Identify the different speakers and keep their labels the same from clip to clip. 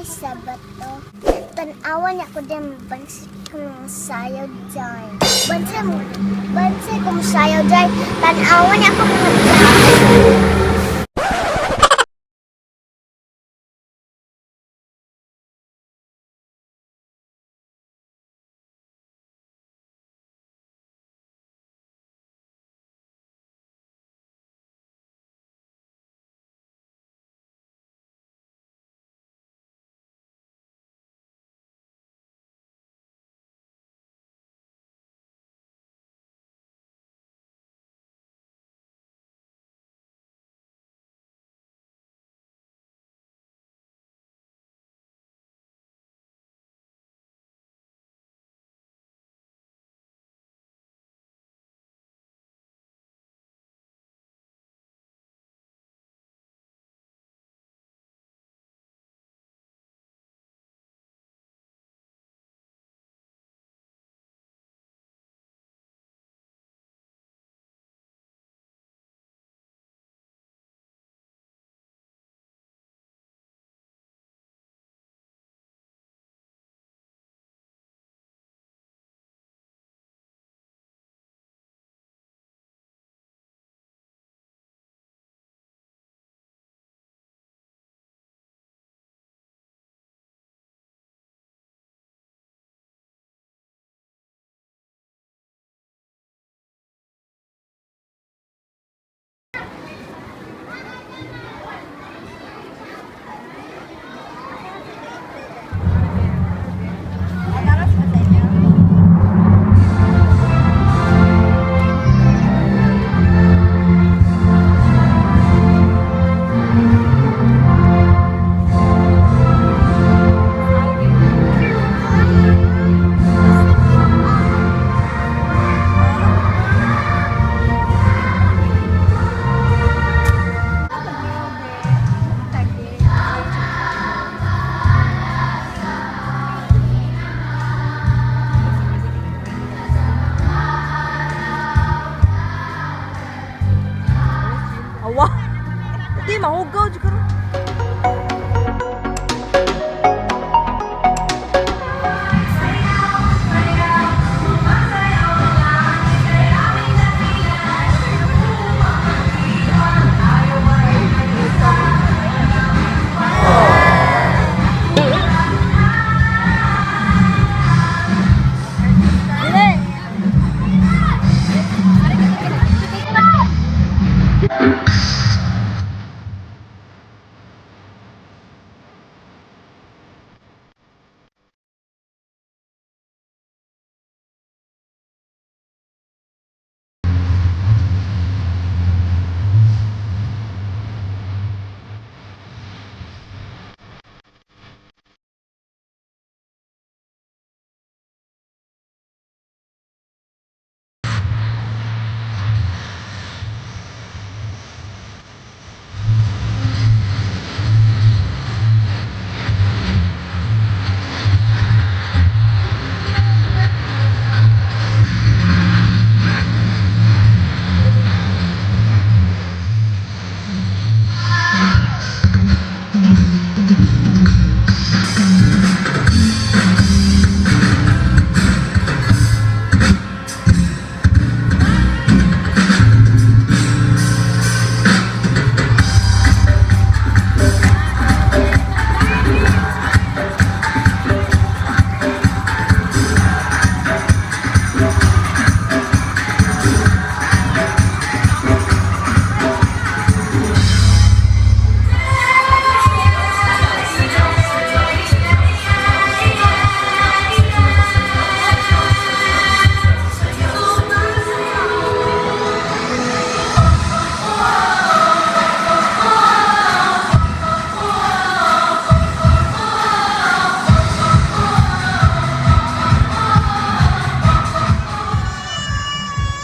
Speaker 1: Sa bato. Tanawa niya ko din, bansi kong sayaw dyan. Bansi, bansi kong sayaw dyan. Tanawa niya ko mga dyan.
Speaker 2: Awa. Di mahugaw jud karon. Dili.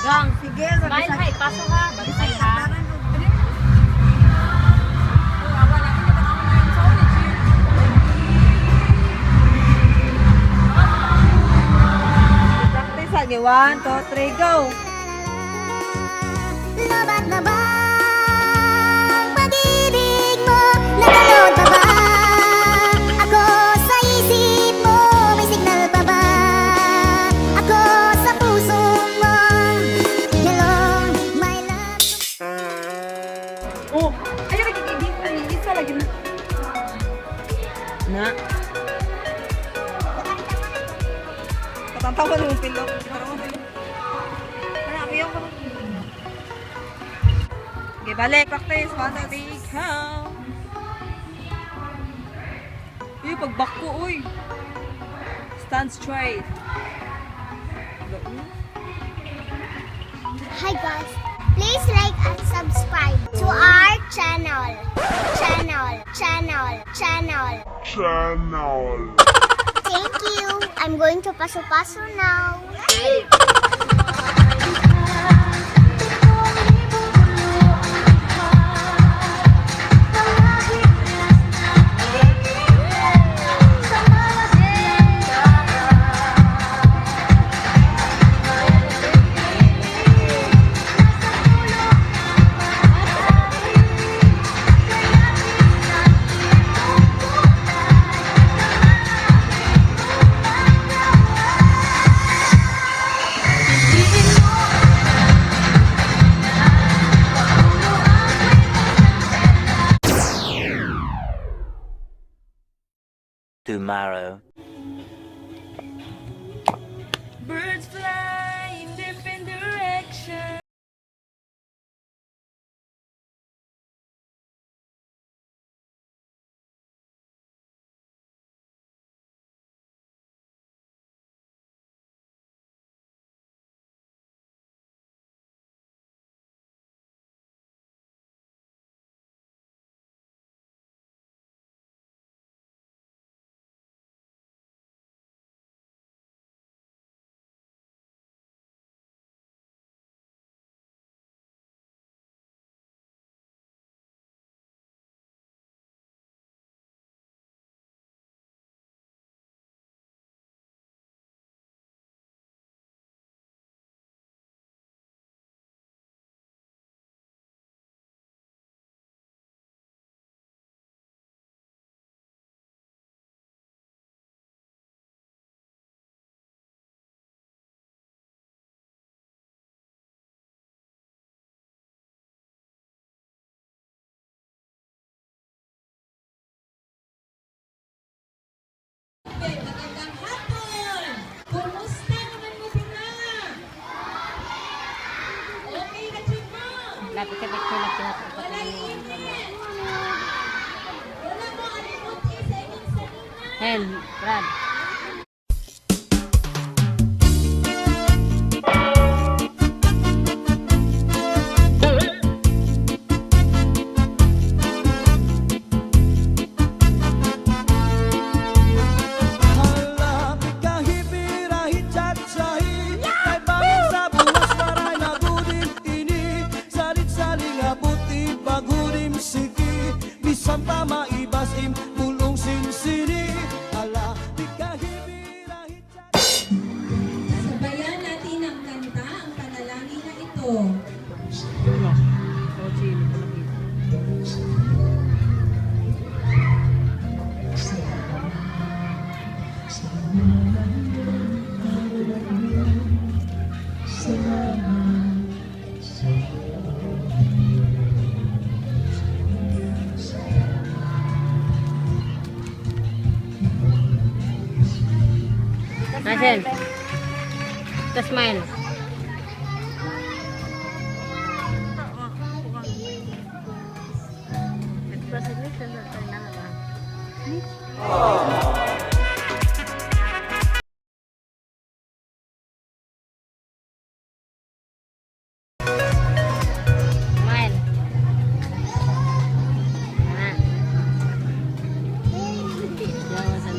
Speaker 2: Gang,
Speaker 3: Sige,
Speaker 2: smile hay, paso ha, bantay ha.
Speaker 3: Practice lagi. One, two, three, go!
Speaker 1: Lobat na ba ang pag-ibig mo? Nakalod pa ba ako?
Speaker 3: Patantawan mo pilok. Karoon mo. Ano, apiyaw ka ba? Okay, balik. Practice. 1, 2, 3, go! Uy, pagbak ko, uy. Stand straight. Go.
Speaker 1: Hi guys, please like and subscribe to our channel. Channel, channel, channel.
Speaker 4: Channel.
Speaker 1: Thank you. I'm going to Paso Paso now.
Speaker 5: Tomorrow.
Speaker 2: Birds fly in different directions.
Speaker 6: Magandang hapon! Kumusta naman mo sila? Okay na jud mo?
Speaker 2: Lapit ka, picture lang
Speaker 6: Walay init! Wala mo alimuti sa inyong sanina!
Speaker 2: Hen, Brad.
Speaker 7: Bisan pa maibasim pulong sinsini ala ikahibirahi.
Speaker 6: Sabayan natin ang kanta, ang panalangin na ito.
Speaker 2: Oh, chili ko nakita. Hazel. To smile. Smile. Ah. Jawa sa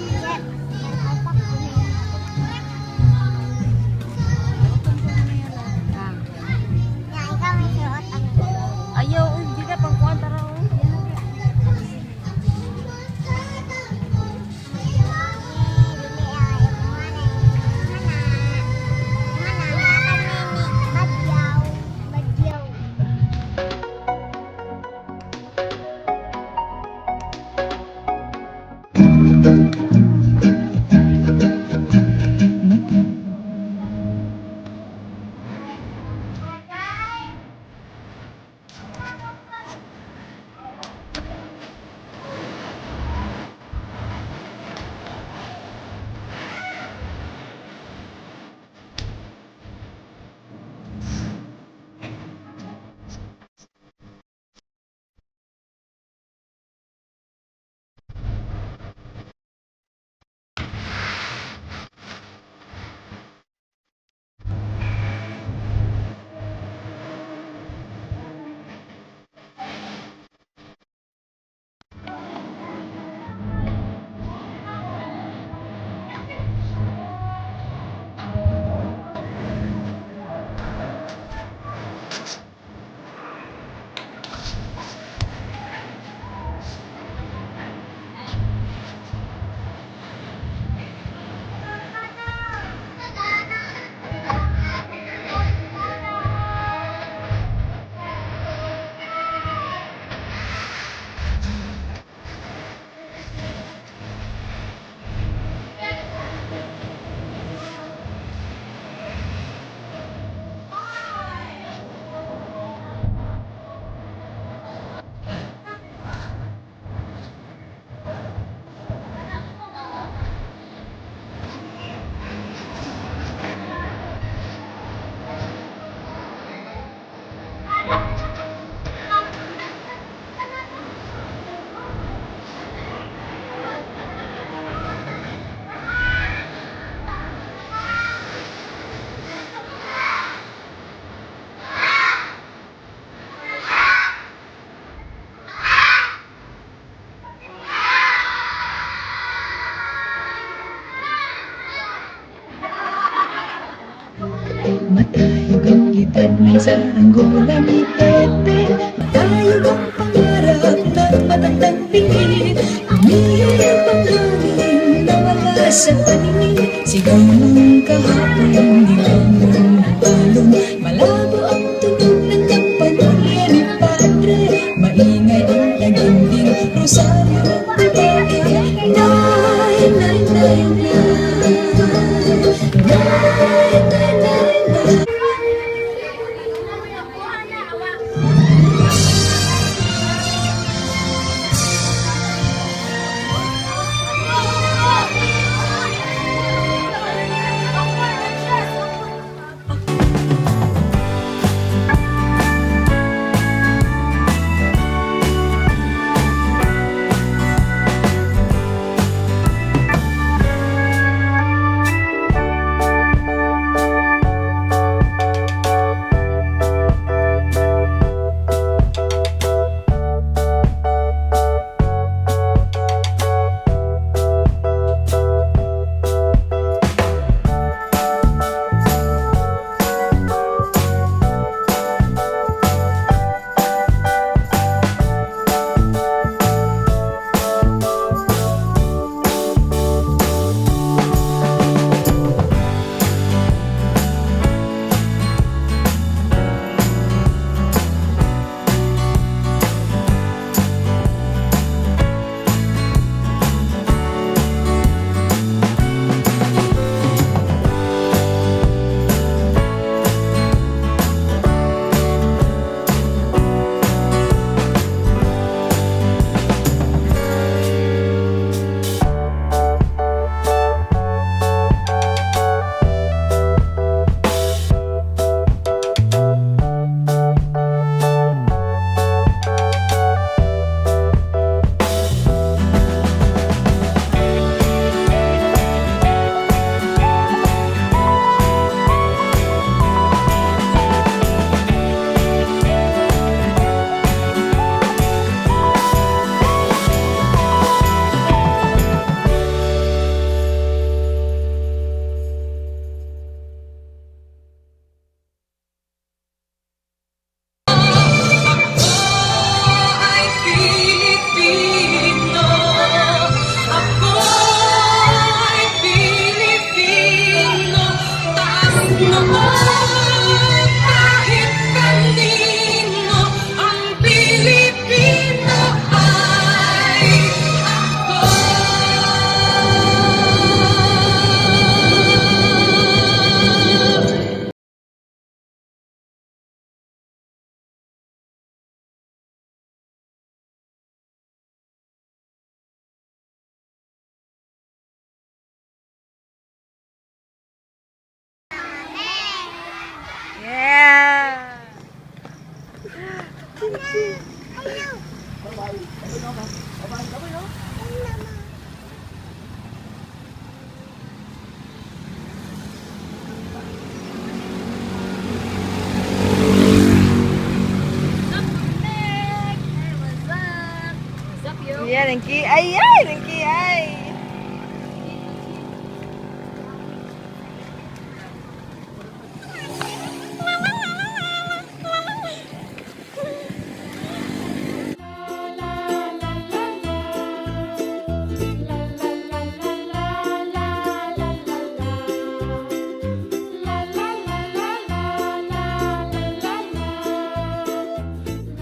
Speaker 6: Nahulog ang lipad, ng saranggola ni Pepe. Matayog ang pangarap ng matandang bingin. Umiiyak ang hangin na wala sa paningin. Sigaw ng kahapon, nilangon ng alon. Malabo ang tunog ng kampanilya ni Padre. Maingay ang taginting rosaryo ng babae. Nay, nay, nay, nay. Nay, nay, nay, nay.
Speaker 3: Ay Pilipino, ako ay Pilipino, taas noo kahit kanino, ang Pilipino ay ako.
Speaker 2: Yeah! Yan, ang ki. Ay, ay, ang ki, ay.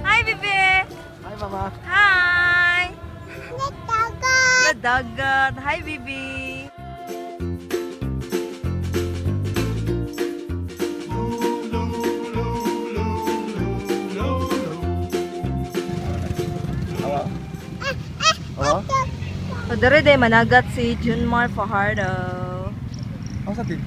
Speaker 2: Hi, bebe.
Speaker 7: Hi, Mama.
Speaker 2: Hi.
Speaker 1: Nagdagat.
Speaker 2: Nadagat. Hi, baby.
Speaker 7: Oh?
Speaker 2: So, dere day managat si Junmar Fajardo.
Speaker 7: Ako sa tin.